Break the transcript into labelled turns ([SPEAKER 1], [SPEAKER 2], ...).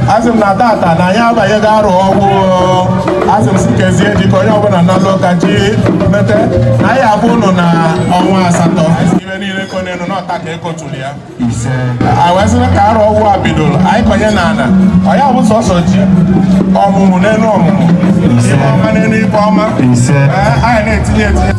[SPEAKER 1] Asị m na tata na anyị abanyego arọ ọfụụ. Asị m si kezie ji ka onye ọbụla nalụ ka ji mete na anyị abụ ụnụ na ọnwa asatọ. Ibe niile ko n'elu n'ọta ka ekoturu ya. A wee sị ka arọ ọfụụ a bidoro, anyị kọnye na ana ọ ya bụ sọsọ ji ọmụmụ n'elu ọmụmụ, ife ọma n'elu ife ọma. Ee, anyị na-etinye etinye.